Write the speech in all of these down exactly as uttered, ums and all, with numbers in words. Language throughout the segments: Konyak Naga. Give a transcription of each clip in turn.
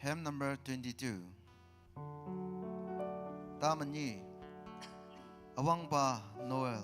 Hymn number twenty-two. Tamani, Awangpa Noel.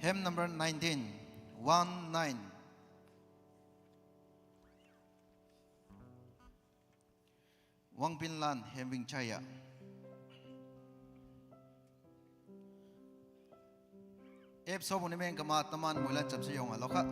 Hymn number nineteen, one nine. Wangpinlan Hemwing Chaya. Ep so buni meng kama taman muilan chapsi yong aloka.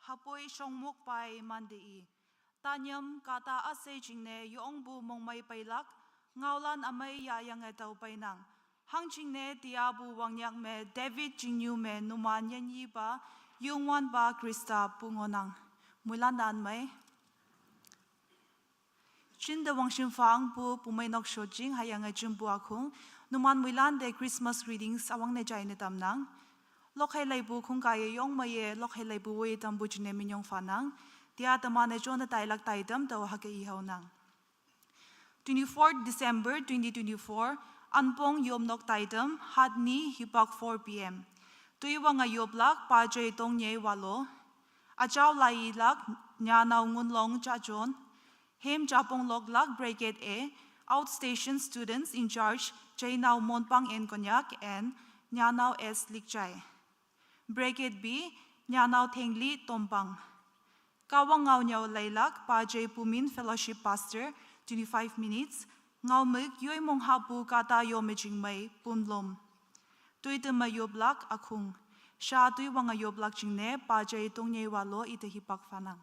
Hapoi shongmok pai mande i. Tanyam kata ase jingne yongpu mongmei peilak, ngaolan amei ya yange tao peinang. Hangjingne tiapu wangnyak me David jingnyu me numan yanyipa, Youngwanpa Khrista pu ngohnang. Moilan dan mei. Jinte wangshim phang pu pumei nok shojing hüyange jimpu akhung. Numan moilan te Christmas greetings üwangne jaine tamnang. Lokhei leipu khungkaiye yongmeiye, lokhei leipu woiye tampu jingne minyong phanang. Tia teman-e jone tailak taitam tao hüke ihaonang. Twenty-fourth December twenty twenty-four, Anpong yomnok taitam, hatni hipak four P M. Toiwang üyoplak Pajei Tongnye Walo. Üjao lailak Nyanao Ngunlong Chajon. Hem japong loklak Brigade A, outstation students in charge, Jainao Monpang N Konyak and Nyanao S Likjai. Brigade B, Nyanao Thengli Tompang. Kahwang ngao nyüo leilak, Pajei Pumin Fellowship Pastor, twenty-five minutes, ngaomük yoimong hapu kata yome jingmei, Pumlom. Toite me yoplak akhung. Sha toiwang üyoplak jingne, Pajei Tongnye Walo ite hipak phanang.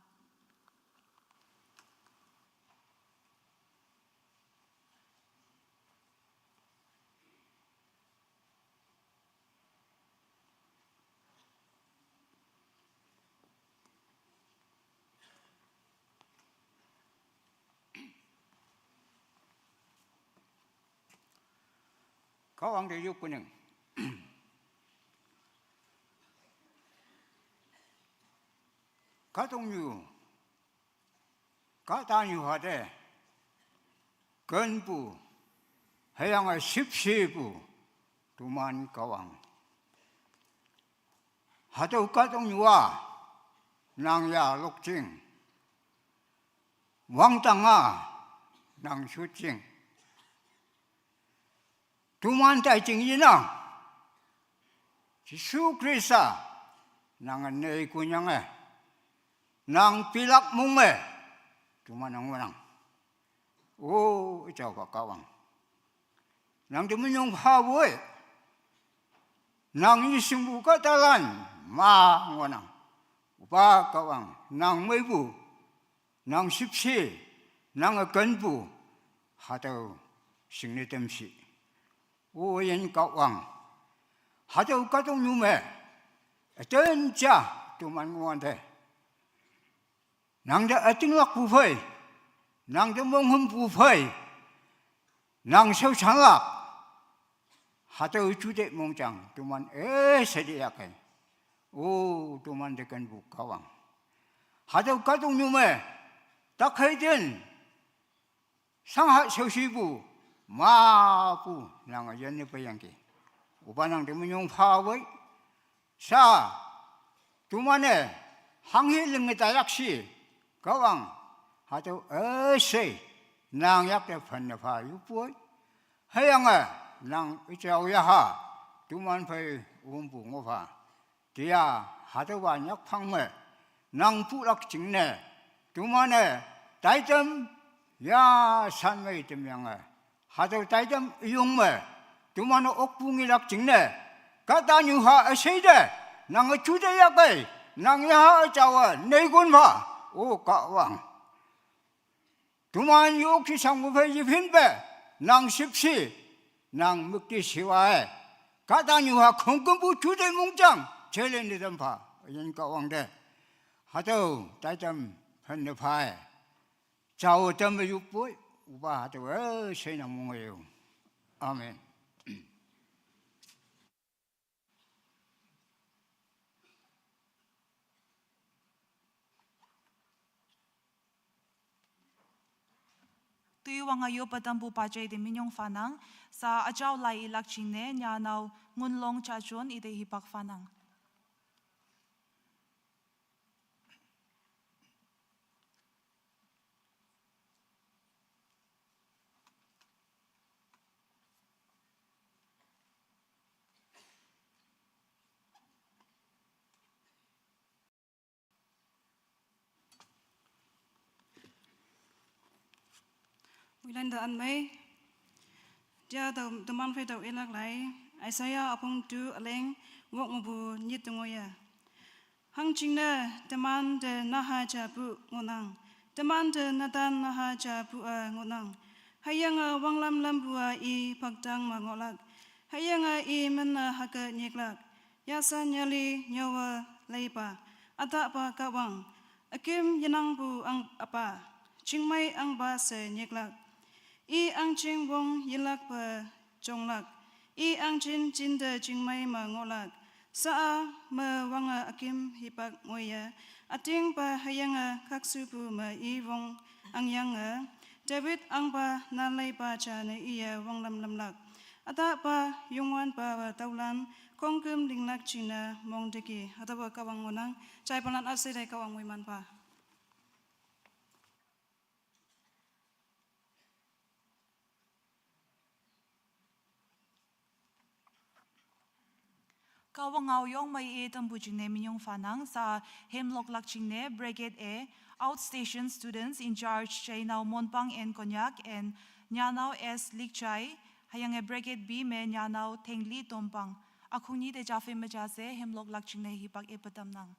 Kahwang te yop kuning. Kahtoknyu, kahtanyu hate, kenpu, hüyange shüpshepu, teman Kahwang. Hatüo kahtoknyu-a, nang ya lokjing. Wangdang-a, nang shotjing. Teman tai jing yenang. Jesu Khrista, nang nei konyange. Nang pilak mong me. Teman nang ngohnang. O, üjaopa Kahwang. Nang te minyong pha woi. Nang ishingpu kahtalan ma ngohnang. Opa Kahwang, nang meipu, nang shüpshe, nang ükenpu, hatüo shingne tamshi. O yin Kahwang. Hatüo kahtoknyu me, üten ja, teman ngohwante. Nang te ütinglakpu phei, nang te monghümpu phei, nang shaoshanlak. Hatüo jute mongjang, teman üshei te yahkei. O, teman te kenpu Kahwang. Hatüo kahtoknyu me, takhei ten, shangha shaoshipu, mapu, nang üyin ne peiyangki. Opa nang te minyong pha woi. Sha, teman-e, hanghe linge tailak shi, Kahwang, hatüo üshei, nang yakte phenne pha yopoi. Hüyange, nang üjao yaha, teman phei wongpu ngoh pha. Tia, hatüopa nyakphang me, nang pulak jingne, teman-e, taitam, ya shan mei tamyange. Hatüo taitam üyong me, teman-e okpu ngelak jingne, kahtanyuha üshei te, nang üjute yahkei, nang yaha üjaowe, neikon pha, O Kahwang. Teman yokshisangpu phei yephinpe, nang shüpshe, nang müktishiwa-e. Kahtanyuha khongkümpu jute mongjang, jelen te tampha, yin Kahwang te. Hatüo, taitam, phenne pha-e. Jao tamme yopoi, opa hatüo, eh, sheinang mong-e yo. Amen. Toiwang üyopa tampu Pajei te minyong phanang, sha üjao lai ilak jingne, Nyanao Ngunlong Chajon ite hipak phanang. Moilan te anmei, tia tao teman phei tao ilak lai, Isaiah üpong tu üleng wok mepu nyit te ngoiye. Hangjingne temante naha ja pu ngohnang. Temante netan naha ja pu-e ngohnang. Hüyange wanglam lampu-a i paktang me ngohlak. Hüyange i menne hüke nyiklak. Yasan yali nyüowe leipa, ütahpa Kahwang, üküm yenangpu ang apa, chingmei ahngpa she nyiklak. I ahngching wong yelakpe jonglak. I ahngching jinte chingmei me ngohlak. Sha-a me wange üküm hipak ngoiye, ütingpa hüyange khakshupu me i wong angyange, David ahngpa nanleipa jane iye wanglam lamlak. Ütahpa Youngwanpawe tüolan khongküm linglak jingne mongteki. Hatüowa Kahwang ngohnang, jaipalan üshei te Kahwang moimanpha. Kahwang ngao yong mei-e tampu jingne minyong phanang. Sha hemloklak jingne bracket A, Outstation Students in Charge Jainao Monpang and Konyak and Nyanao S Likjai, hüyange bracket B me Nyanao Thengli Tompang. Ükhong nyi te jafe me ja she hemloklak jingne hipak-e petamnang.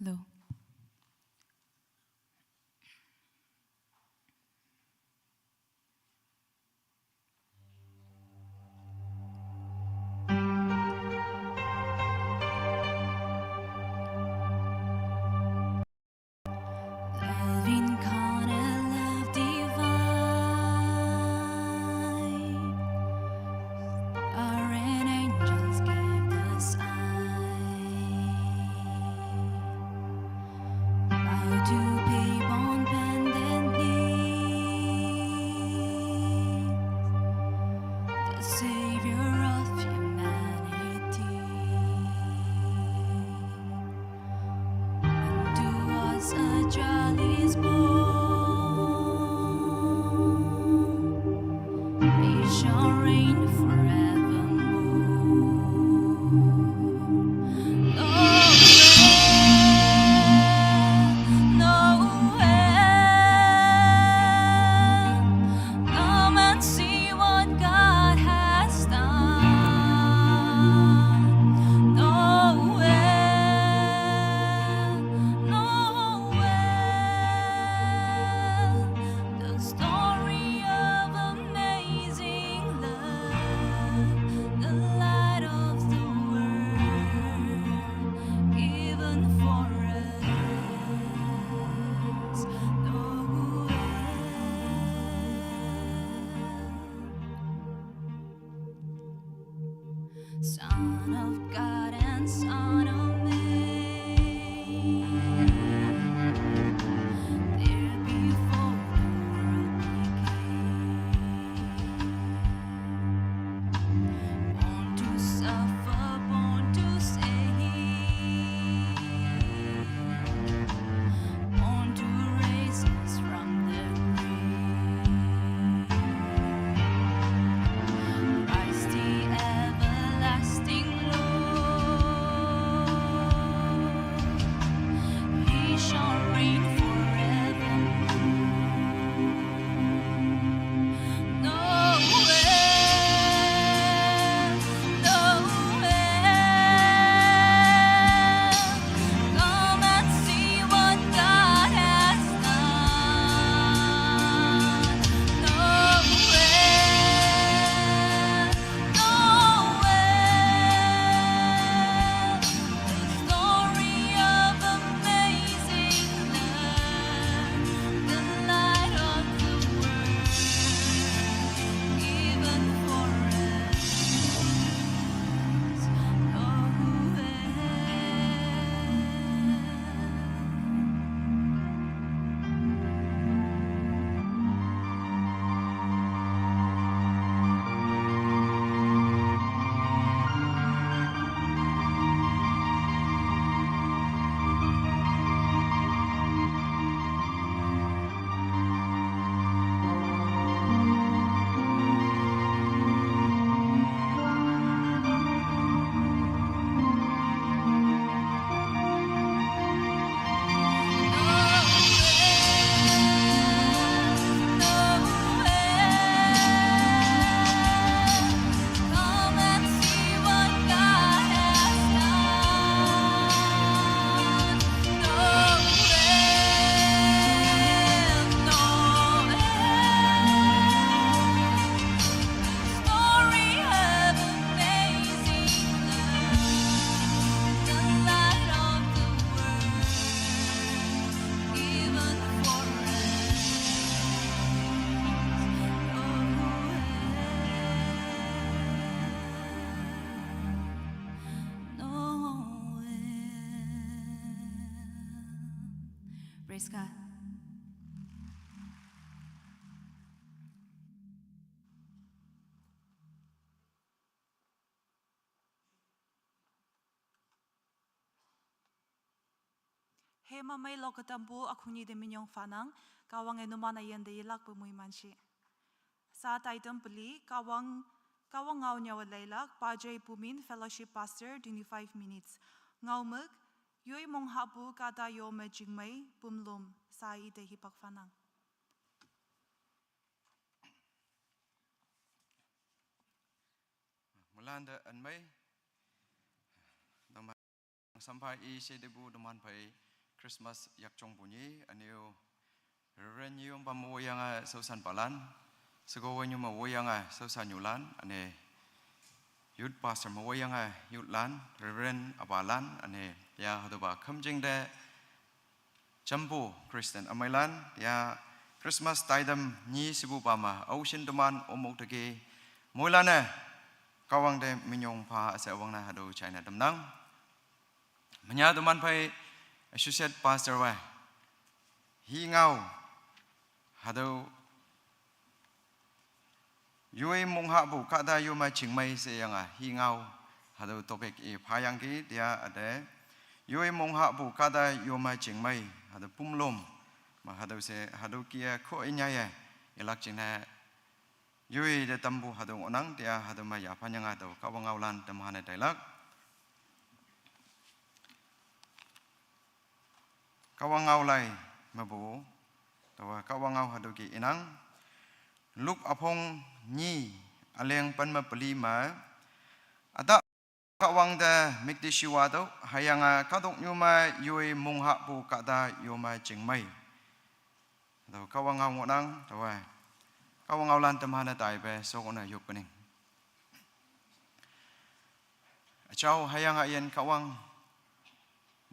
Hello. Love incarnate, love divine. Our angels give the sign. Bow to babe on bended knee. The Savior of humanity. Unto us a child is born. He shall reign forevermore. No end, no end. Come and see what God has done. No end, no end. The story of amazing love, the light of the world, given for us. No end. Son of God and Son of Man, there before the world became. Born to suffer, born to save, born to raise us from the grave. Christ the everlasting Lord, He shall reign forevermore. No end, no end. Come and see what God has done. No end, no end. The story of amazing love, the light of the world, given for us. No end. Story of amazing love, the light of the world, given for us. Oh, no end. Praise God. He mamai lo katampu akhuni de minyong fanang, Kawang e numan ayan de yelak pemui manshi. Sa taitam peli, Kawang, Kawang ngau nyawa leilak, Pajai Pumin, Fellowship Pastor, twenty-five minutes. Ngau mek, yoi mong hapu kata yo me jingmai, pumlum, sa i de hipak fanang. Mulanda anmai, sampai i se debu deman pai Christmas yakchongpu nyi, üne-o Reverend Nyiyompa me woiyange shaoshanpalan, shekowe nyume woiyange shaoshannyulan, üne Youth Pastor me woiyange youthlan, Reverend apalan, üne ya hatüopa khümjing te jampu Christian ümeilan, ya Christmas taitam nyi shepupa me aoshin teman omok teki, moilan-e Kahwang te minyong pha she üwangne hatüo china tamnang. Menyih teman phei Associate Pastor we hi ngao hatüo yoi monghapu kahta yome chingmei sheyange hi ngao hatüo topic i phayangki, tia üte yoi monghapu kahta yome chingmei hatüo pumlom me hatüo she hatüo kih-e kho inyaye yelak jingne yoi te tampu hatüo ngohnang, tia hatüo me yaphanyange tao Kahwang ngaolan temhane tailak. Kahwang ngao lai mepu, taowa Kahwang ngao hatüo kih inang. Luke üpong nyi, üleng pen me peli me, ütah Kahwang te müktishiwa tüoh, hüyange kahtoknyu me yoi monghapu kahta yome chingmei. Hatüo Kahwang ngao ngohnang, taowe Kahwang ngaolan temhane taipe shokone yop kening. Üjao hüyange üyin Kahwang,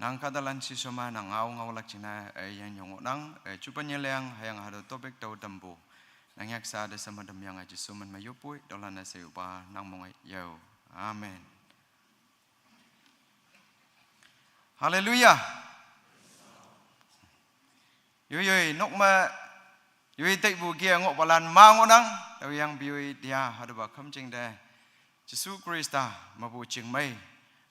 nang kahtalan shishome nang ngao ngaolak jingne üyin yong ngohnang, e, jupen yeleng hüyange hatüo topic tao tampu nang yaksa te sheme tamyange Jesu min me yoppoi, tüolan-e she yopa nang monge yao. Amen. Haleluya. Yoi yoi, nok me, yoi taipu kih-e ngohpalan ma ngohnang, tüoyangpoi tia hatüopa khümjing te Jesu Khrista mepu chingmei,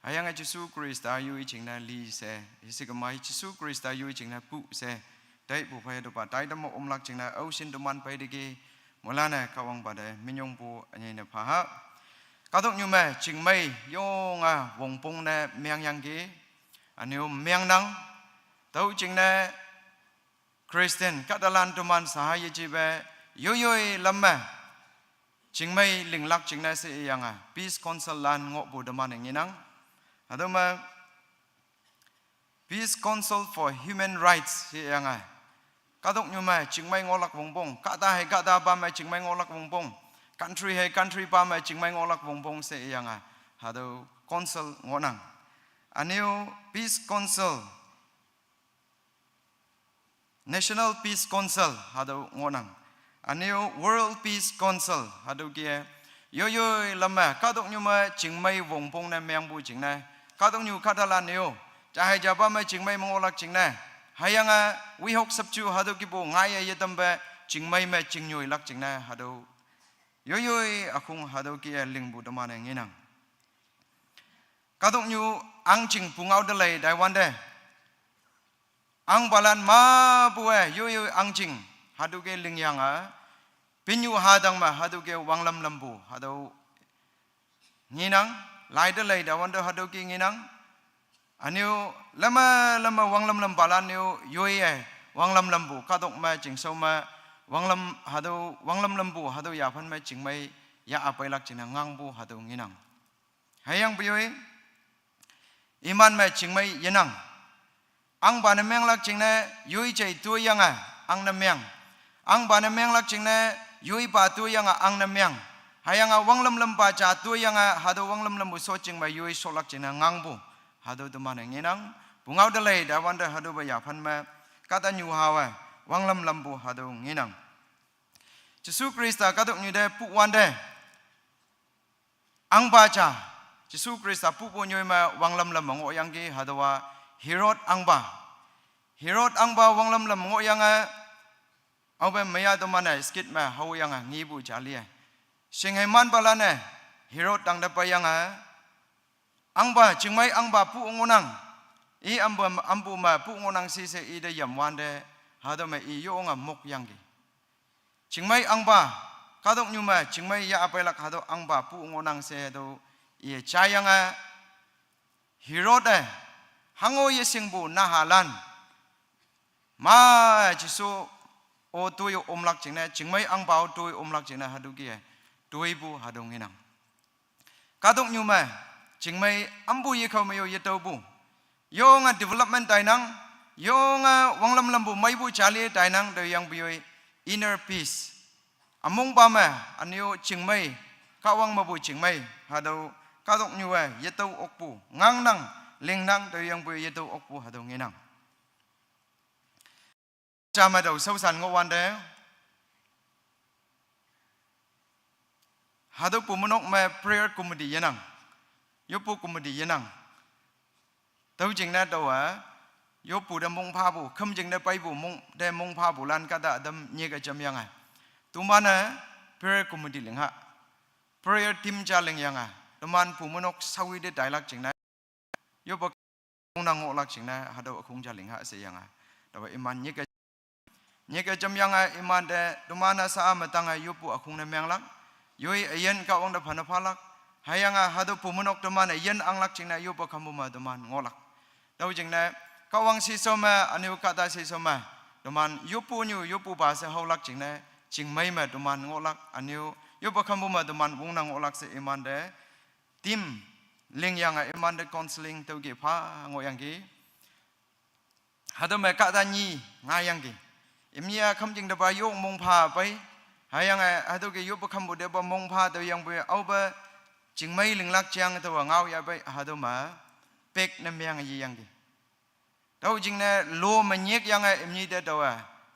hüyange Jesu Khrista yoi jingne li she, yeshe kema Jesu Khrista yoi jingne pu she, taipu phei hatüopa taitam me omlak jingne aoshin teman phei teki, moilan-e Kahwangpa te minyongpu ünyei ne phaha. Kahtoknyu me chingmei yonge wongpong ne mengyangki, üne-o mengnang, tüo jingne Christian kahtalan teman shaha yejipe yoi yoi lam me chingmei linglak jingne she iyange Peace Council lan ngohpu teman-e ngenang. Hatüo me Peace Council for Human Rights she iyange, kahtoknyu me chingmei ngohlak wongpong, kahta hei kahta pa me chingmei ngohlak wongpong, country hei country pa me chingmei ngohlak wongpong she iyange hatüo council ngohnang. Üne-o Peace Council, National Peace Council hatüo ngohnang. Üne-o World Peace Council hatüo kih-e, yoi yoi lam me kahtoknyu me chingmei wongpong ne mengpu jingne, kahtoknyu kahtalan-e-o, ja hei ja pa me chingmei me ngohlak jingne, hüyange wihok shapju hatüo kihpu ngaiye yetampe chingmei me chingnyoilak jingne hatüo, yoi yoi ükhong hatüo kih-e lingpu teman-e ngenang. Kahtoknyu ahngching pungao te lei taiwante, ahngpalan mepu-e yoi yoi ahngching hatüo kih-e lingyange, pinyu hadang me hatüo kih-e wanglam lampu hatüo ngenang, lai te lei taiwante hatüo kih ngenang. Üne-o lame lame wanglam lampalan-e-o yoi-e wanglam lampu, kahtok me chingshao me wanglam hatüo wanglam lampu hatüo yaphan me chingmei ya apeilak jingne ngangpu hatüo ngenang. Hüyangpoi yoi, iman me chingmei yenang. Ahngpa ne menglak jingne yoi jei toiyange ahng ne meng. Ahngpa ne menglak jingne yoipa toiyange ahng ne meng. Hüyange wanglam lampa ja toiyange hatüo wanglam lampu sho jing me yoi sholak jingne ngangpu hatüo teman-e ngenang. Pungao te lei taiwante hatüopa yaphan me kahtanyuhawe wanglam lampu hatüo ngenang. Jesu Khrista kahtoknyu te puwante, ahngpa ja, Jesu Khrista pupu nyoi me wanglam lam me ngohyangki hatüowa Herod ahngpa. Herod ahngpa wanglam lam me ngohyange, aope meiya teman-e skit me haoyange ngepu ja li-e, shinghe manpalan-e Herod tangte peiyange, ahngpa, chingmei ahngpa pu ngohnang, i ampu, ampu me pu ngohnang shi she ite yamwante, hatüo me i yonge mokyangki. Chingmei ahngpa, kahtoknyu me chingmei ya apeilak hatüo ahngpa pu ngohnang she hatüo i jayange, Herod-e, hango yeshingpu nahalan, ma, Jesu-o toi omlak jingne, chingmei ahngpa-o toi omlak jingne hatüo kih-e toipu hatüo ngenang. Kahtoknyu me chingmei ampu yekhao me yo yetaopu, yonge development tainang, Yonge wanglam lampu meipu jali tainang tao yangpoi inner peace. Amongpa me, üne-o chingmei, Kahwang mepu chingmei, hatüo, kahtoknyu-e, yetüo okpu, ngangnang, lingnang tao yangpoi yetüo okpu, hatüo ngenang. Ja me tao shaoshan ngohwante. Hatüo Bumeinok me prayer committee yenang. Yoppu committee yenang. Tüo jingne taowe, yoppu te mongphapu, khümjing te peipu, mong, te mongphapulan kahta ütam nyike jamyange. Teman-e prayer committee lingha. Prayer team ja lingyange. Teman Bumeinok shaowe te tailak jingne. Yoppe nang ngohlak jingne, hatüo ükhong ja lingha sheyange. Taowe iman nyike, nyike jamyange iman te, teman-a sha-a me tange yoppu ükhong ne menglak. Yoi üyin Kahwang te phane phalak. Hüyange hatüo Bumeinok teman-e yin anglak jingne yoppe khampu me teman ngohlak. Tüo jingne, Kahwang shishao me, üne-o kahta shishao me, teman yoppu nyu, yoppupa she haolak jingne, chingmei me teman ngohlak, üne-o, yoppe khampu me teman wongnang ngohlak she iman te, team, lingyange iman te counseling tüoke pha ngohyangki. Hatüo me kahta nyi ngayangki. Imni-a khümjing tepa yong mongpha pei. Hüyange hatüoke yoppe khampu tepa mongpha tüo yangpoi aope chingmei linglak jang taowa ngao yahpei hatüo me pek ne meng yeyangki. Tüo jingne lo me nyikyange imni te taowe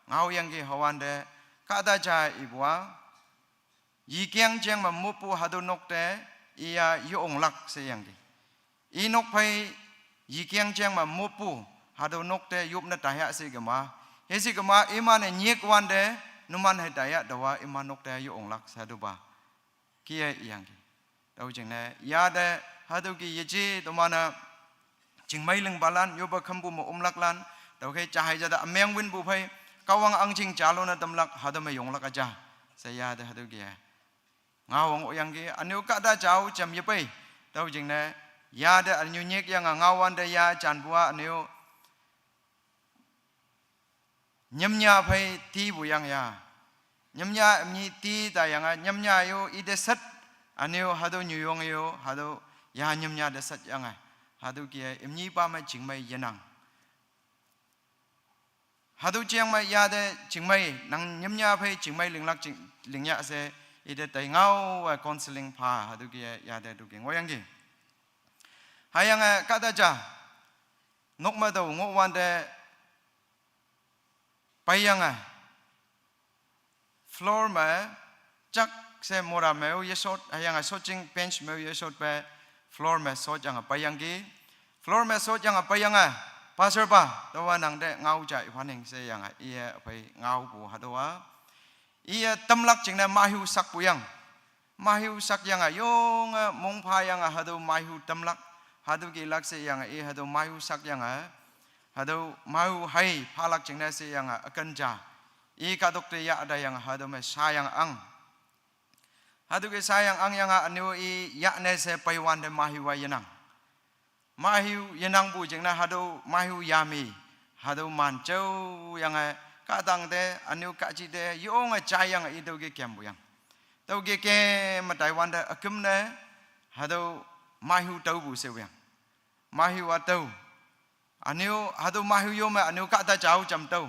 ngaoyangki hüwante kahta ja ipu-a. Yikeng jeng me moppu hatüo nok te iya yeonglak sheyangki. I nok phei yikeng jeng me moppu hatüo nok te yopne taiya she kema. Hüshe kema iman-e nyikwante numan hei taiya taowa iman nok te yeonglak she hatüopa. Kih-e iyangki. Tüo jingne, yate, hatüoke yeje teman-e, chingmei lingpalan, yoppe khampu me omlaklan, tüokhei ja hei jate ümeng winpu phei, Kahwang ahngching jalo ne tamlak, hatüo me yonglak üja. She yate hatüoke. Ngao ngohyangki, üne-o kahta jao jam yepei. Tüo jingne, yate üne-o nyikyange ngaowante ya janpu-a üne-o nyimnya phei tipu yang ya. Nyimnya imni ti tayange, nyimnya yo ite shat, üne-o hatüo nyuyong yo, hatüo ya nyimnya te shat yange. Hatüoke imnipa me chingmei yenang. Hatüo jeng me yate chingmei, nang nyimnya phei chingmei linglak jing, lingya she, ite tai ngao-e counseling pha, hatüoke yate tüoke ngohyangki. Hüyange kahta ja, nok me tao ngohwante, peiyange, floor me, jak she mora me-o yeshot, hüyange shotjing bench me-o yeshot pe, floor me shotyange peiyangki. Floor me shotyange peiyange, pastor pa, taowa nang te ngao ja iphaning sheyange, iye phei ngaopu hatüowa. Iye tamlak jingne mahu sakpu yang. Mahu sakyange yonge mongphayange hatüo mahu tamlak. Hatüoke lak sheyange i hatüo mahu sakyange. Hatüo mahu hei phalak jingne sheyange üken ja. I kahtok te yah taiyange hatüo me shayang ang. Hatüoke shayang angyange üne-o i yahne she peiwante mahu-a yenang. Mahu yenangpu jingne hatüo mahu yami, hatüo man jaoyange, kahtang te, üne-o kahji te, yonge jaiyange i tüoke kempu yang. Tüoke kem me taiwante üküm ne, hatüo mahu taopu shepu yang. Mahu-a tao. Üne-o, hatüo mahu yo me, üne-o kahta jao jam tao.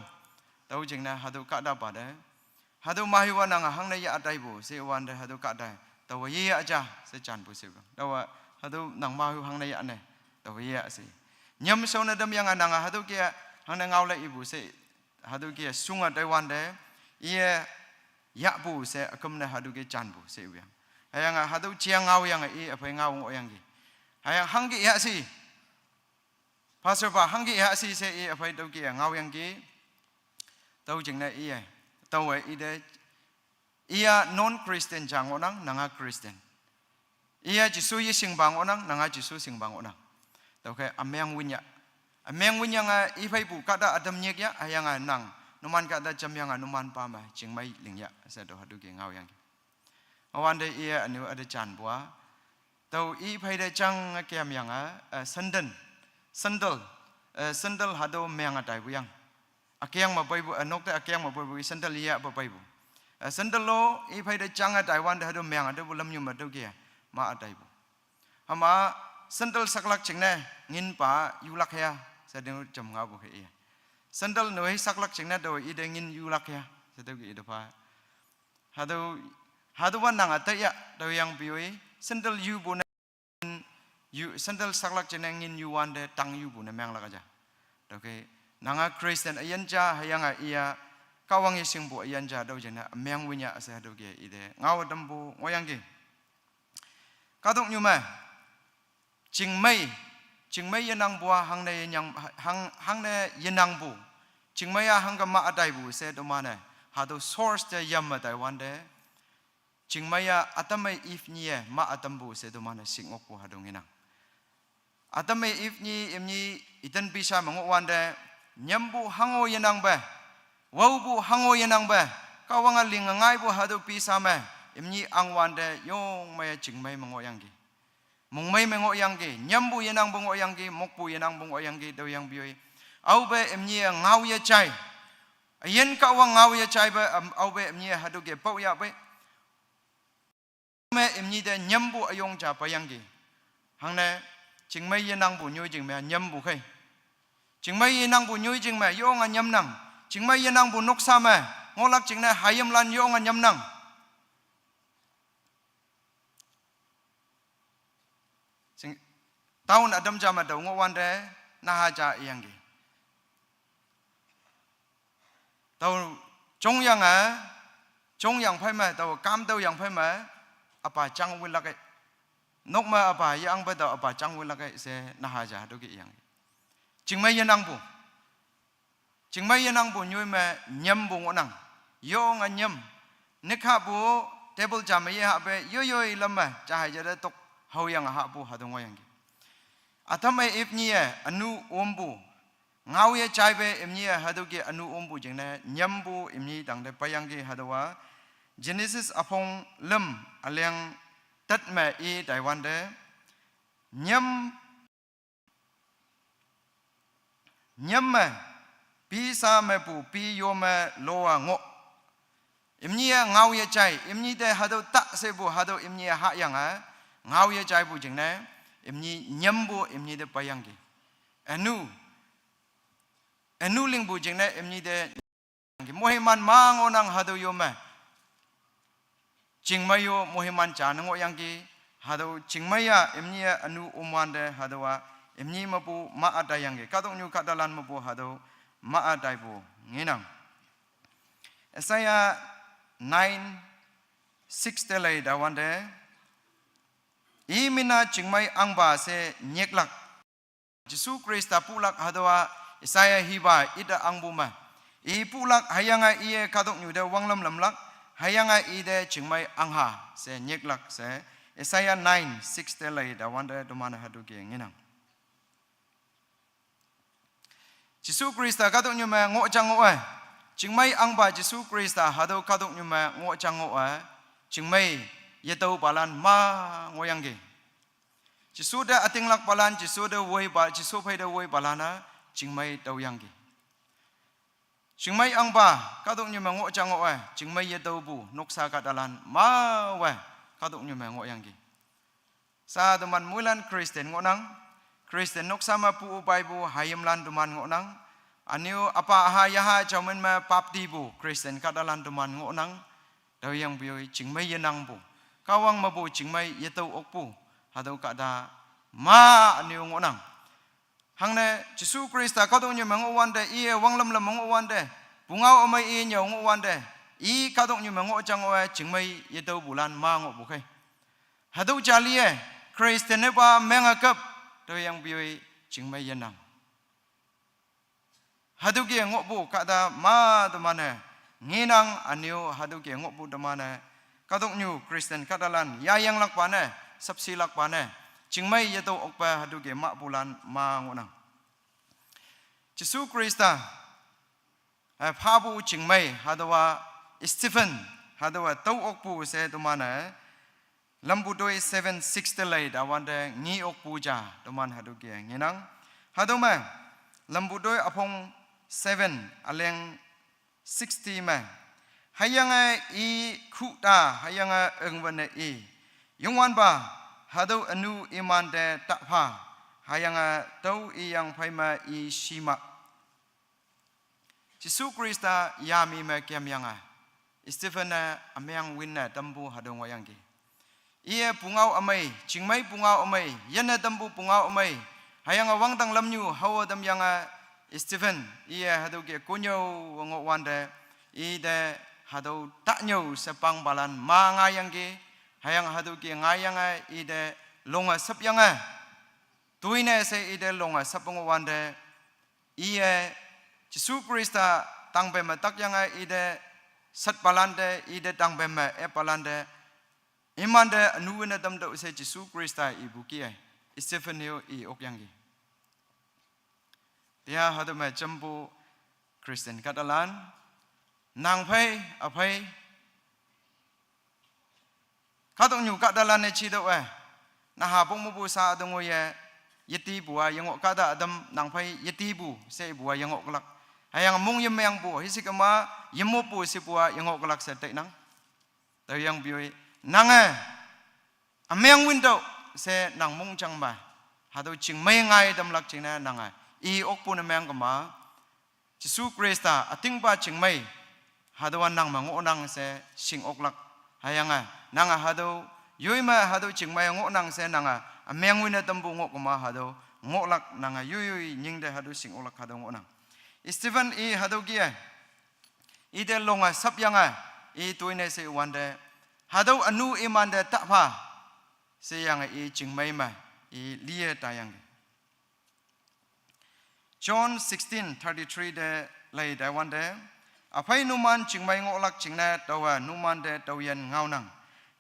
Tüo jingne, hatüo kahtapa te. Hatüo mahu-a nange hangne yah taipu, she wante hatüo kahta. Taowe yeya ja, she janpu shepu. Taowa, hatüo nang mahu hangne yahne. Taowe yeya she. Nyam shao ne tamyange nange hatüoke, hangne ngaole ipu she. Hatüoke shunge taiwante. Iye, yahpu she, üküm ne hatüoke janpu shepu yang. Hüyange hatüo jeng ngaoyange i, üphei ngao ngohyangki. Hüyange hangke yah she. Pastor pa hangke yah she she i üphei tüoke ngaoyangki. Tüo jingne iye. Taowe ite. Iya non-Christian ja ngohnang, nanga Christian. Iya Jesu yeshingpa ngohnang, nanga Jesu shingpa ngohnang. Tüokhei ümeng winya. Ümeng winyange ipheipu kahta ütam nyikya, hüyange nang. Numan kahta jamyange numanpa me, chingmei lingya. She tüo hatüoke ngaoyangki. Hüwante iye üne-o üte janpu-a. Tao i phei te jang kemyange, eh, sandal. Sandal. Eh, sandal hatüo menge taipu yang. Ükeng me peipu, eh, nok te ükeng me peipu, sandal yepa peipu. Eh, sandal lo, i phei te jange taiwante hatüo menge tüopu lamnyu me tüoke, ma-a taipu. Hüma, sandal saklak jingne, nginpa, yulak ya, she tüo jam ngaopu khei ye. Sandal noi saklak jingne tüo ite ngin yulak ya. She tüoke ite pha. Hatüo, hatüowa nange taiya, tüoyangpoi. Sandal yupu ne, yu, sandal saklak jingne ngin yuwante tang yupu ne menglak ja. Tüoke, nange Christian üyin ja, hüyange iya, Kahwang yeshingpu üyin ja, tüo jingne, ümeng winya she tüoke ite. Ngao tampu, ngohyangki. Kahtoknyu me. Chingmei, chingmei yenangpu-a hangne yenyang, hang, hangne yenangpu. Chingmei-a hangke ma ütaipu she teman-e. Hatüo source te yam me taiwante. Chingmei-a Adam-e Eve nyi-e ma ütampu she teman-e shing okpu hatüo ngenang. Adam-e Eve nyi, imni Eden pisha me ngohwante. Nyampu hango yenangpe. Waopu hango yenangpe. Kahwange linge ngaipu hatüo pisha me. Imni angwante yong me chingmei me ngohyangki. Mongmei me ngohyangki, nyampu yenangpu ngohyangki, mokpu yenangpu ngohyangki, tüoyangpoi. Aope imni-e ngao yejai. Üyin Kahwang ngao yejaipe, am, aope imni-e hatüoke paoyahpei. Me imni te nyampu üyong ja peiyangki. Hangne, chingmei yenangpu nyoijing me nyampu khei. Chingmei yenangpu nyoijing me yonge nyamnang. Chingmei yenangpu noksa me, ngohlak jingne hayimlan yonge nyamnang. Jing, town ütam ja me tao ngohwante, naha ja iyangki. Tao jongyange, jongyang phei me, tao kam tüoyang phei me, üpa jang wilak-e. Nok me üpa yangpe tao üpa jang wilak-e she naha ja tüoke iyangki. Chingmei yenangpu. Chingmei yenangpu nyoi me nyampu ngohnang. Yonge nyam. Nikhapu table ja me yehahpe yoyoi lam me jahai jate tok haoyange hahpu hatüo ngohyangki. Adam-e Eve nyi-e ünu ompu. Ngao yejaipe imni-e hatüoke ünu ompu jingne nyampu imni tangte peiyangki hatüowa. Genesis üpong lüm üleng tet me i taiwante. Nyam, nyam me, pisha mepu pi yo me lo-a ngoh. Imni-e ngao yejai, imni te hatüo ta shepu hatüo imni-e hahyange, ngao yejaipu jingne, imni nyampu imni te peiyangki. Ünu, ünu lingpu jingne imni te moiman ma ngohnang hatüo yo me. Chingmei yo moiman ja ne ngohyangki, hatüo chingmei-a imni-e ünu omwante hatüowa, imni mepu ma ütaiyangki, kahtoknyu kahtalan mepu hatüo ma ütaipu ngenang. Isaiah nine six te lei taiwante, I min-a chingmei ahngpa she nyiklak. Jesu Khrista pulak hatüowa Isaiah hipa ite ahngpu me. I pulak hüyange iye kahtoknyu te wanglam lamlak, hüyange ite chingmei ahngha she nyiklak she. Isaiah nine six te lei taiwante teman hatüoke ngenang. Jesu Khrista kahtoknyu me ngohjang ngoh-e. Chingmei ahngpa Jesu Khrista hatüo kahtoknyu me ngohjang ngoh-e. Chingmei yetüopalan ma ngohyangki. Jesu te ütinglakpalan, Jesu te woipa, Jesu phei te woipalan-a, chingmei tüoyangki. Chingmei ahngpa, kahtoknyu me ngohjang ngoh-e, chingmei yetüopu, noksa kahtalan, mawe, kahtoknyu me ngohyangki. Sha teman moilan Christian ngohnang, Christian noksa me pu paipu hayimlan teman ngohnang, ünyu üpa üha yaha jaomin me baptipu Christian kahtalan teman ngohnang, tüoyangpoi chingmei yenangpu, Kahwang mepu chingmei yetüo okpu, hatüo kahta ma ünyu ngohnang. Hangne Jesu Khrista kahtoknyu me ngohwante, iye wanglam lam me ngohwante, pungao ümei i nyüo ngohwante, i kahtoknyu me ngohjang ngoh-e chingmei yetüopulan ma ngohpu khei. Hatüo jali-e, Christian nepa menge küp, tüoyangpoi chingmei yenang. Hatüoke ngohpu kahta ma teman-e, ngenang ünyu hatüoke ngohpu teman-e, kahtoknyu Christian kahtalan, yayanglakpa ne, sapshilakpa ne, chingmei yetüo okpe hatüoke mahpulan ma ngohnang. Jesu Khrista, eh, phapu chingmei, hatüowa Stephen, hatüowa tüo okpu she teman-e, Lampu toi seven six te lei taiwante nge okpu ja, teman hatüoke ngenang. Hatüo me, Lampu toi üpong seven üleng sixty me. Hüyange i khuta, hüyange üngwünne i. Youngwanpa, hatüo ünu imante tapha. Hüyange tüo iyang phei me i shima. Jesu Khrista yami me kiam yanga, Stephen ne ameng win ne tampu hatüo ngohyangki. Iye pungao ümei, chingmei pungao ümei, yinne tampu pungao ümei. Hüyange wangdang lamnyu haowe tamyange Stephen, iye hatüo ke konyüo ngohwante, ite hatüo tanyüo she pangpalan ma ngaiyangki. Hüyange hatüo ke ngaiyange ite longe sapyange, toine she ite longe sap ngohwante, iye Jesu Khrista tangpe me takyange ite satpalante, ite tangpe me eppalante, imante ünu win-e tamtüoh she Jesu Khrista ipu kih-e, Stephen-e-o i okyangki. Tia hatüo me jampu Christian kahtalan, nang phei, üphei, kahtoknyu kahtalan-e jitüoh-e, naha pong mepu sha üte ngoiye, yetipu-a yengoh kahta ütam nang phei yetipu she ipu-a yengoh külak. Hüyange mong yemengpu, hishe kema yemoppu shepu-a yengoh külak she tainang. Tüoyangpoi, nange ümeng wintüoh she nang mongjang me hatüo chingmei ngai tamlak jingne nange i okpu ne meng kema, Jesu Khrista ütingpa chingmei hatüowa nang me ngohnang she shing oklak. Hüyange nange hatüo yoi me hatüo chingmei ngohnang she nange ümeng win-e tampu ngoh kema hatüo ngohlak, nange yoi yoi nyingte hatüo shing oklak hatüo ngohnang. Stephen i hatüo kih-e, ite longe sapyange, i toine she wante, hatüo ünu imante tapha sheyange i chingmei me i liye taiyangki. John sixteen thirty-three te lei taiwante, üphei numan chingmei ngohlak jingne taowe numante taoyin ngaonang.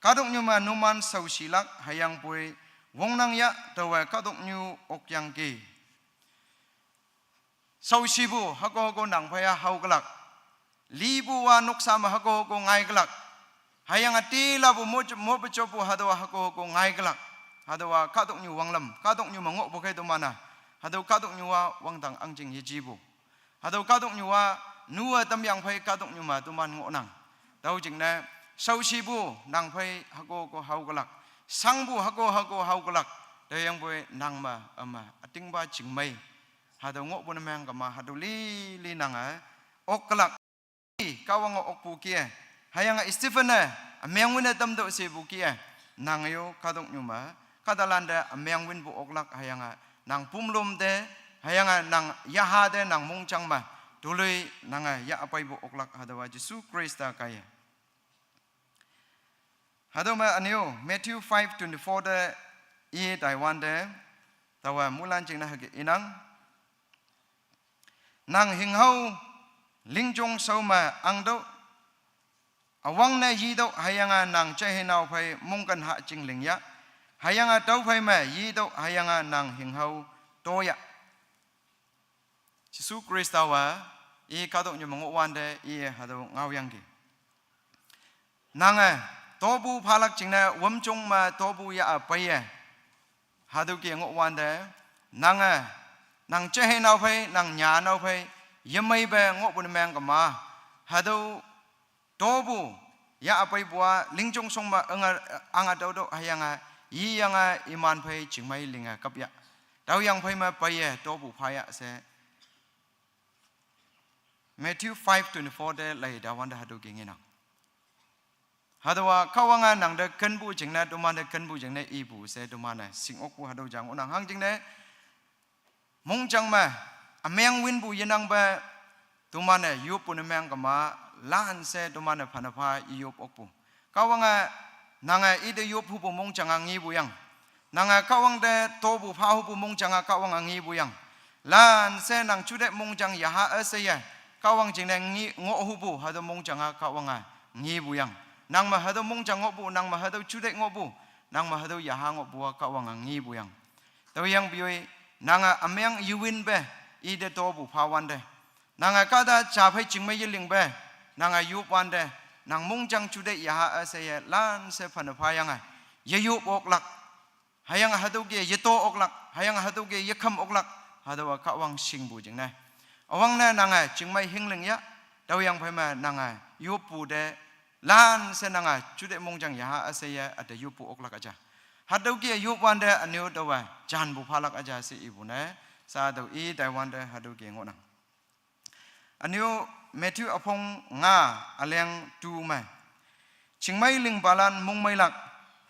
Kahtoknyu me numan shaoshilak hüyangpoi wongnang ya taowe kahtoknyu okyangki. Shaoshipu hüko hüko nang phei-a hao külak. Lipu-a noksa me hüko hüko ngai külak. Hüyange tilapu mo, mo pejopu hatüowa hüko hüko ngai külak. Hatüowa kahtoknyu wanglam, kahtoknyu me ngohpu khei teman-a, hatüo kahtoknyu-a wangdang ahngjing yejipu. Hatüo kahtoknyu-a nu-e tamyang phei kahtoknyu me teman ngohnang. Tüo jingne, shaoshipu nang phei hüko hüko hao külak. Shangpu hüko hüko hao külak. Tüoyangpoi nang me üme ütingpa chingmei hatüo ngohpu ne meng kema hatüo lili nange ok külak. Kahwange okpu kih-e, hüyange Stephen-e ümeng win-e tamtüoh shepu kih-e, nange-o kahtoknyu me kahtalante ümeng winpu oklak, hüyange nang pumlom te, hüyange nang yaha te nang mongjang me toloi nange yahpeipu oklak hatüowa Jesu Khrista kaiye. Hatüo me ünyu Matthew five twenty-four te i taiwante, taowe mulan jingne hüke inang. Nang hinghao lingjong shao me angtüoh, üwangne yitüoh hüyange nang jeiheinaophei mongken ha jing ling ya. Hüyange tüophei me yitüoh hüyange nang hinghao to ya. Jesu Khrista-a i kahtoknyu me ngohwante i hatüo ngaoyangki. Nange topu phalak jingne wümjong me topu yah-e peiye, hatüo ke ngohwante, nange nang jeiheinaophei nang nyanaophei yemeipe ngohpu ne meng kema, hatüo topu yah-e peipu-a lingjong shong me ange, ange tüotüoh hüyange yiyange iman phei chingmei linge kap ya. Taoyang phei me peiye topu pha ya she Matthew five twenty-four te lei taiwante hatüo ke ngenang. Hatüowa Kahwange nangte kenpu jingne, tomante kenpu jingne ipu she tomane shing okpu hatüo jang ngohnang. Hangjingne mongjang me ümeng winpu yenangpe tomane yoppu ne meng kema, lanshe tomane phane pha yop okpu. Kahwange nange ite yop hupu mongjang-a ngepu yang. Nange Kahwang te topu pha hupu mongjang-a Kahwange ngepu yang. Lanshe nang jute mongjang yaha üsheiye, Kahwang jingne ngi ngoh hupu hatüo mongjang-a Kahwange ngepu yang. Nang me hatüo mongjang ngohpu, nang me hatüo jute ngohpu, nang me hatüo yaha ngohpu-a Kahwange ngepu yang. Tüoyangpoi, nange ümeng yewinpe ite topu phawante, nange kahta ja phei chingmei yelingpe nange yopwante, nang mongjang jute yaha üsheiye lanshe phane phayange yeyop oklak. Hüyange hatüo ke yeto oklak, hüyange hatüo ke yekham oklak, hatüowa Kahwang shingpu jingne. Üwangne nange chingmei hingling ya, tüoyang phei me nange yoppu te, lanshe nange jute mongjang yaha üsheiye üte yoppu oklak üja. Hatüo ke yopwante ünyu taowe janpu phalak üja she ipu ne, sha tüo i taiwante hatüo ke ngohnang. Ünyu Matthew üpong nga üleng tu me. Chingmei lingbalan mongmeilak,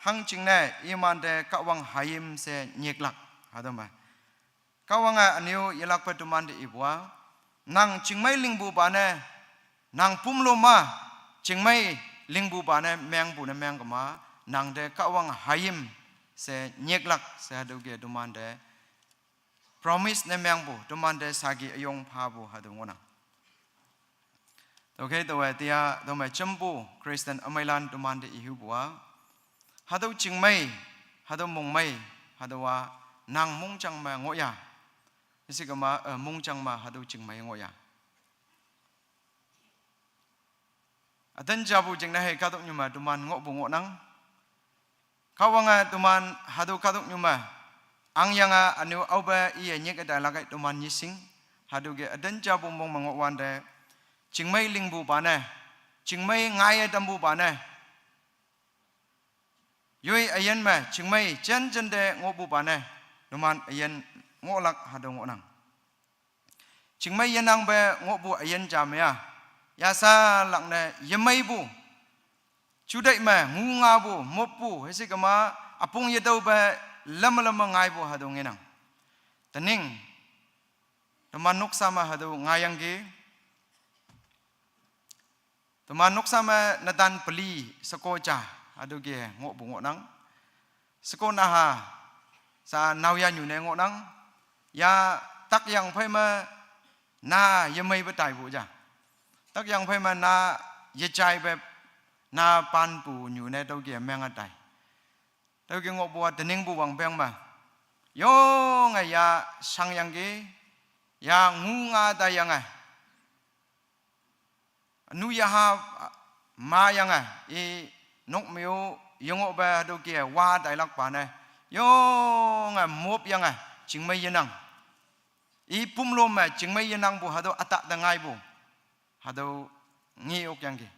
hangjingne imante Kahwang hayim she nyiklak, hatüo me. Kahwange ünyu yelakpe temante ipu-a, nang chingmei lingpupa ne, nang pumlo ma, chingmei lingpupa ne mengpu ne mengkema, nangte Kahwang hayim she nyiklak she hatüoke temante promise ne mengpu, temante saki üyong phapu hatüo ngohnang. Tüokhei taowe tia tüome jempu Christian ümeilan temante ihupu-a, hatüo chingmei, hatüo mongmei, hatüowa nang mongjang me ngohya. Isikema, eh, mongjang me hatüo chingmei ngohya. Ütan japu jingne hei kahtoknyu me teman ngohpu ngohnang. Kahwange teman hatüo kahtoknyu me angyange ünyu aope iye nyike tailak ei teman nyishing. Hatüoke ütan japu mong me ngohwante, chingmei lingpupa ne, chingmei ngaiye tampupa ne, yoi üyin me chingmei jen jente ngohpupa ne, numan üyin ngohlak hatüo ngohnang. Chingmei yenangpe ngohpu üyin ja me-a, yasalak ne yemeipu, juteih me ngungapu, moppu, hisikema üpong yetüope lame lame ngaipu hatüo ngenang. Tening, teman noksa me hatüo ngaiyangki. Teman noksa me netan peli sheko ja, hatüoke ngohpu ngohnang. Sheko naha, sa naoyha nyu ne ngohnang. Ya takyang phei me na yemeipe taipu ja. Takyang phei me na yejaipe, na panpu nyu ne tüoke menge tai. Tüoke ngohpu-a teningpu wangpeng me, yonge ya shangyangki, ya ngunga taiyange, ünu yaha mayange, i nok me-o yengohpe hatüoke wa tailakpa ne, yonge mopyange, chingmei yenang. I pumlo me chingmei yenangpu hatüo ütah te ngaipu, hatüo nge okyangki.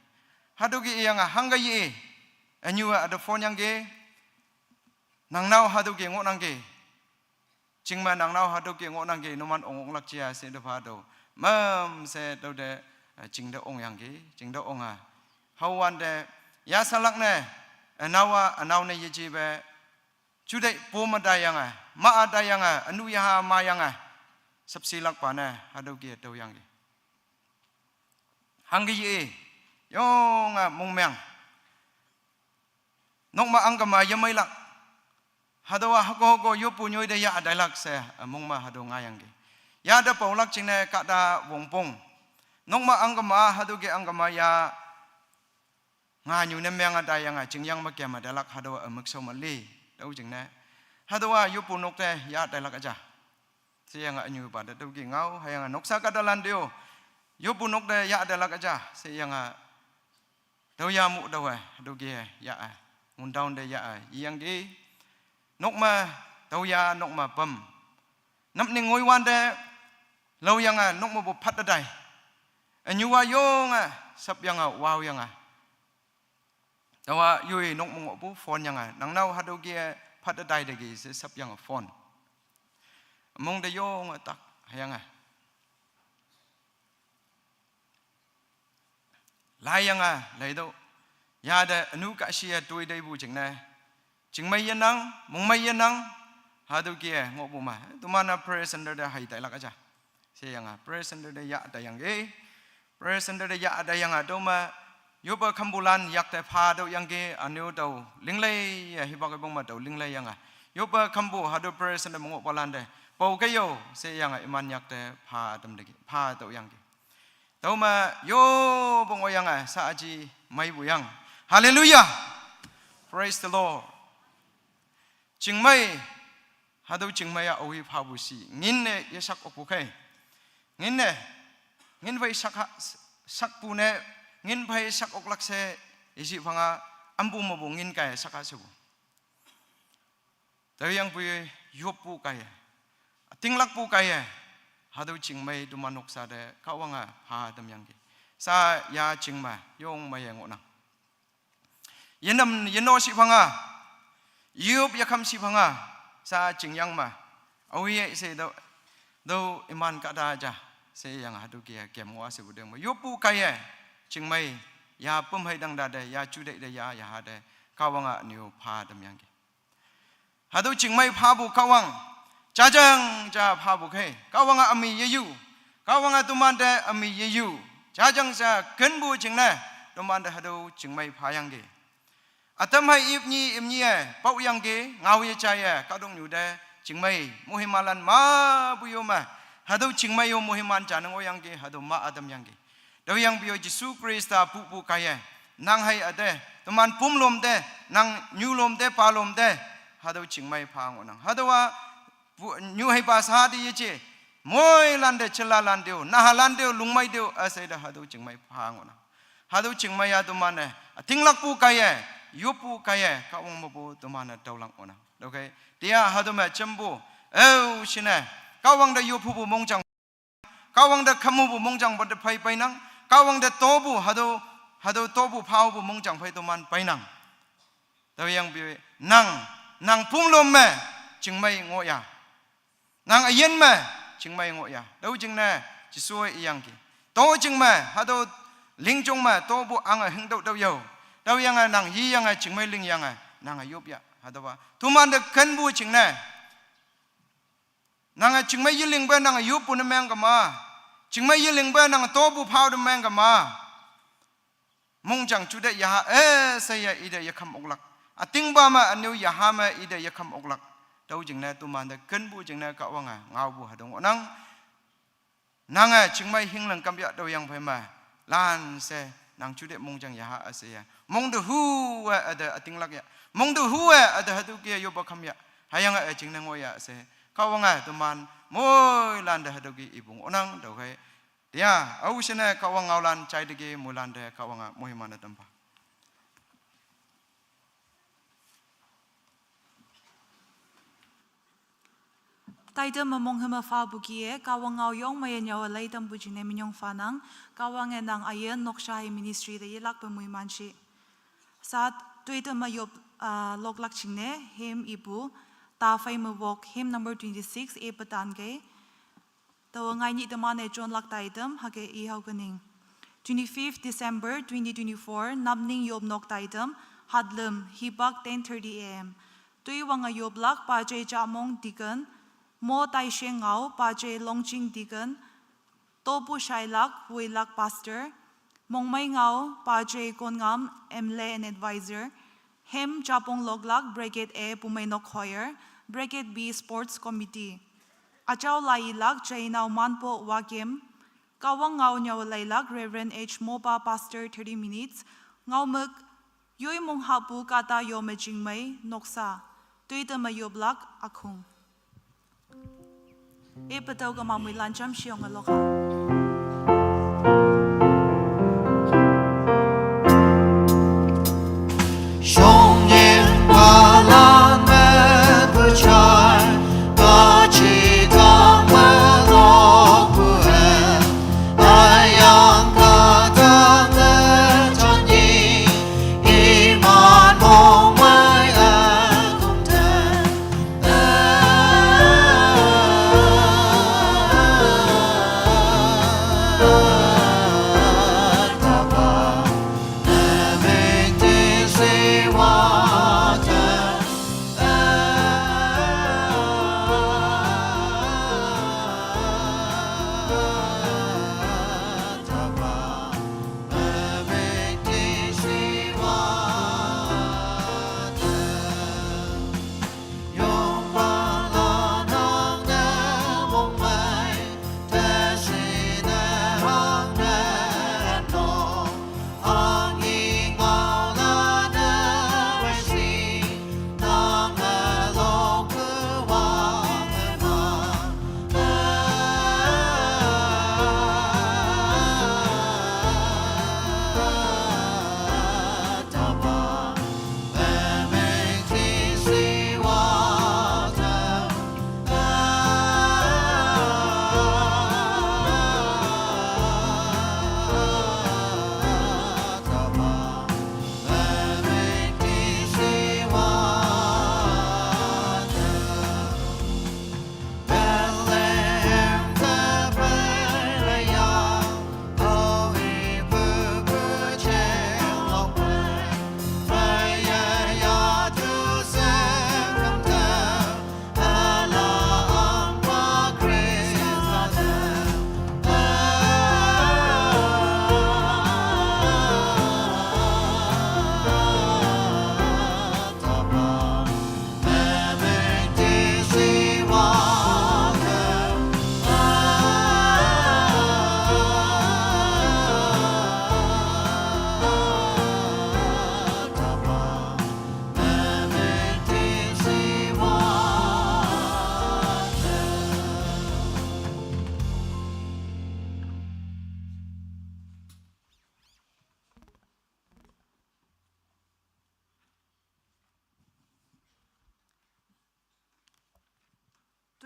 Hatüoke iyange hangke ye, ünyu-e üte phone yangki, nangnao hatüoke ngohnangki. Chingme nangnao hatüoke ngohnangki, numan ong oklak ja she te pha tüo. Mamshe tüote, eh, chingte ongyangki, chingte onge, haowante, yasalak ne, ünao-a, ünao ne yejepe, juteih po me taiyange, ma-a taiyange, ünu yaha mayange, sapshilakpa ne hatüoke tüoyangki. Hangke ye, yonge mongmeng. Nok me angkema yemeilak. Hatüowa hüko hüko yoppu nyoi te yah tailak she, eh, mong me hatüo ngaiyangki. Yate paolak jingne kahta wongpong. Nok me angkema, hatüoke angkema ya nganyu ne menge taiyange, chingyang me keme tailak hatüowa ümükshao me li. Tüo jingne, hatüowa yoppu nok te yah tailak üja sheyange ünyupa te tüoke ngao, hüyange noksa kahtalan te-o, yoppu nok te yah tailak üja sheyange, tüoya mu taowe hatüoke yah-e, nguntaon te yah-e iyangki. Nok me, tüoya nok me pam, napning ngoiwante, laoyange nok mepu phat te tai. Ünyuwa yonge, sapyange waoyange, taowa yoi nok me ngohpu phone yange, nangnao hatüoke phat te tai teki she sapyange phone. Mong te yonge tak, hüyange laiyange leitüoh. Yate ünu kahshie toi teipu jingne, chingmei yenang, mongmei yenang, hatüoke ngohpu me, teman-a prayer center te hei tailak üja sheyange, prayer center te yah taiyangki. Prayer center te yah taiyange tüome, yoppe khampulan yakte pha tüoyangki, ünyu tao linglei-e, hipak ipong me tao linglei yange, yoppe khampu hatüo prayer center me ngohpalan te, pao kei-o sheyange iman yakte pha tam teki, pha tüoyangki. Tüome yoppe ngohyange sha aji meipu yang. Hallelujah! Praise the Lord! Chingmei, hatüo chingmei-a aohi phapu shi nginne yeshak okpu khei, nginne, ngin phei shak, shakpu ne, ngin phei shak oklak she, ishi phanga, ampu mepu ngin kaiye shak-a shepu. Tüoyangpoi yoppu kaiye, ütinglakpu kaiye, hatüo chingmei teman noksa te Kahwange pha tamyangki. Sha ya chingme yong meiye ngohnang. Yenam yeno shiphanga, yop yakham shiphanga, sha chingyang me, aoye she tüo, tüo iman kahta ja She yang hatüo ke kem ngoh she pudeng me. Yoppu kaiye. Chingmei. Ya püm hei dang dade, ya judei de ya, ya hade. Kahwange ünyu pha tamyangki. Hatüo chingmei phapu Kahwang. Jajang ja phapu khei. Kahwange ümi yeyu. Kahwange tomante ümi yeyu. Jajang ja kenpu jingne. Tomante hatüo chingmei phayangki. Ütam hei ipnyi imnyi-e, paoyangki, ngao yejaiye, kahtoknyu te, chingmei, mohimalan mapu yo me. Hatüo chingmei yo mohiman ja nang oyangki, hatüo ma ütamyangki. Tüoyangpoi Jesu Khrista pupu kaiye. Nang hei üte, teman pumlom te, nang nyulom te, palom te. Hatüo chingmei pha ngohnang. Hatüowa, pu-, nyu heipa sa te yeje. Moilan te, jelalan te-o, nahalan te-o, lungmei te-o, üshei te hatüo chingmei pha ngohnang. Hatüo chingmei ya teman-e, ütinglakpu kaiye, yoppu kaiye, Kahwang mepu teman-e taolak ngohnang. Okay, tia hatüo me jempu, ao shine, Kahwang te yoppupu mongjang Kahwang te khamhupu mongjang pa te phei peinang. Kahwang te topu hatüo, hatüo topu phaopu mongjang phei toman peinang. Tüoyangpoi nang, nang pumlom me, chingmei ngohya. Nang üyin me, chingmei ngohya. Tüo jingne, Jesu iyangki. To jing me, hatüo, lingjong me, topu ange hingtüoh tüoh yao. Tüoyange nang yiyange, chingmei lingyange, nange yopya. Hatüopa. Tomante kenpu jingne. Nange chingmei yelingpe nange yoppu ne meng kema. Chingmei yelingpe nange topu phao ne meng kema. Mongjang jute yaha, eh, she ya ite yekham oklak. Ütingpa me ünyu yaha me ite yekham oklak. Tüo jingne tomante kenpu jingne Kahwange ngaopu hatüo ngohnang. Nange chingmei hinglang kamya tüoyang phei me. Lan she, nang jute mongjang yaha üshei ya. Mong te hu-e üte ütinglak ya. Mong te hu-e üte hatüo ke yopa kham ya. Hüyange, eh, jingne ngohya she. Kahwange toman, moilan te hatüo ke ipu ngohnang, tüokhei. Tia, ao shine Kahwang ngaolan jai te ke moilan te Kahwange mohiman-e tampha. Taitam me monghüm me phapu kih-e, Kahwang ngao yong meiye nyüowe lei tampu jingne minyong phanang, Kahwange nang üyin noksha hei ministry te yelakpe moiman shi. Sha toitam me yop, ah, loklak jingne, hymn ipu, ta phei me wok, hymn number twenty-six, ipe tan kei. Taowe ngai nyih teman-e jonlak taitam, hüke i hao kening. Twenty-fifth December twenty twenty-four, Napning yop nok taitam, hatlüm, hipak ten thirty A M. Toiwange yoplak, Pajei Jamong Deacon, Mo Taisheng Ngao, Pajei Longjing Deacon, Topu Shailak, Woilak Pastor, Mongmei Ngao, Pajei Kongam, M L A and Advisor, Hem Japong Loklak, Brigade A, Pumeinok Choir, Brigade B, Sports Committee. Achao lailak, Jainao Manpo Wakem, Kahwang ngao nyüowe leilak, Reverend H Mopa, Pastor, thirty minutes, ngaomük, Yoi mong hapu kahta yo me chingmei, noksa, toite me yoplak, akhung. E petao kema moilan jam sheyong aloka.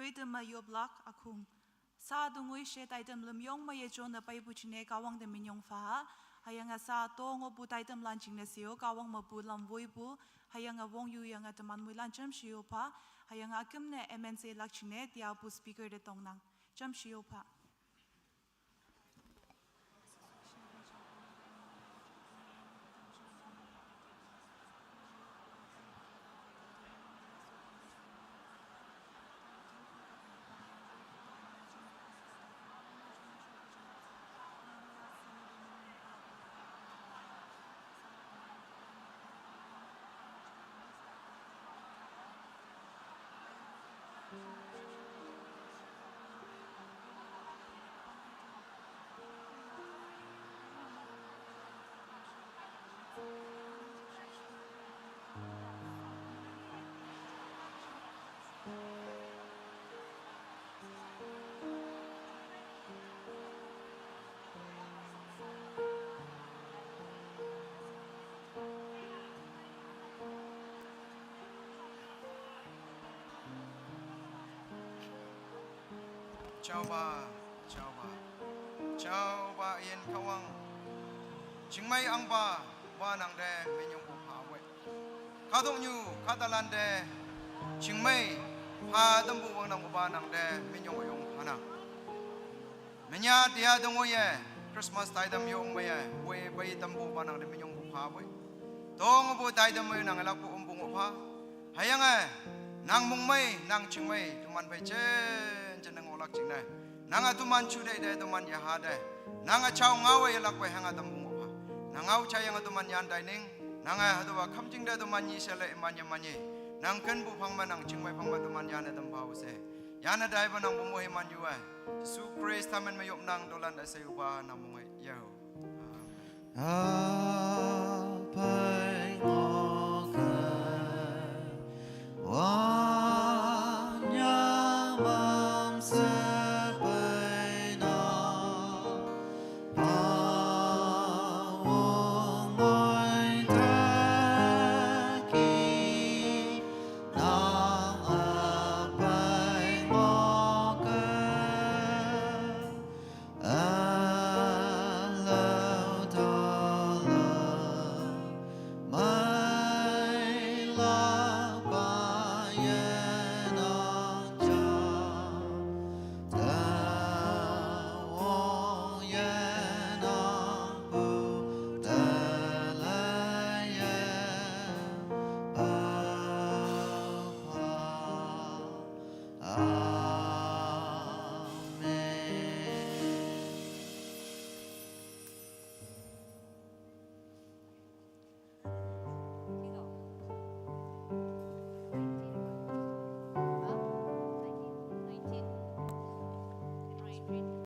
Yoitam ma yoplak akung. Sa dungui she taitam lam yong ma ye jona paipu jingne Kahwang te minyong pha. Hüyange sa tongo pu taitam lan jingne seo Kahwang mepu lam woipu. Hüyange wong yu yange teman muilan jamshi yo pha. Hüyange akümne M N C lak jingne tiapu speaker te tongnang. Jamshi yo pha. Chauba, chauba, chauba yin Kahwang. Chingmei angba, ba nang te minyong pu pha we. Kadok nyu, kadalan te, chingmei, pha dampu wang nang ba nang te minyong yong pha nang. Menya dia dong ye, Christmas tai dam yong me ye, we bai dam bu ba nang de minyong bu pha we. Dong bu tai dam me nang lak bu um bu ngo pha. Hüyange, nang mung mei, nang ching mei, teman bai chen chen nang olak jingne. Nang a teman chu de de, teman ya ha de. Nang a chao ngao ye lak bai hüyange dam bu ngo pha. Nang ngao cha yange teman yan dai ning. Nang a hadu ba kham jing de teman nyi she le iman ye man ye. Nang ken bu phang ma nang ching mei phang ma teman yan de dam pha u se. Yan a dai ba nang bu mo he man yu ai. Jesu Christ amen me yop nang dolan da se u ba nang mung ai yao. Amen.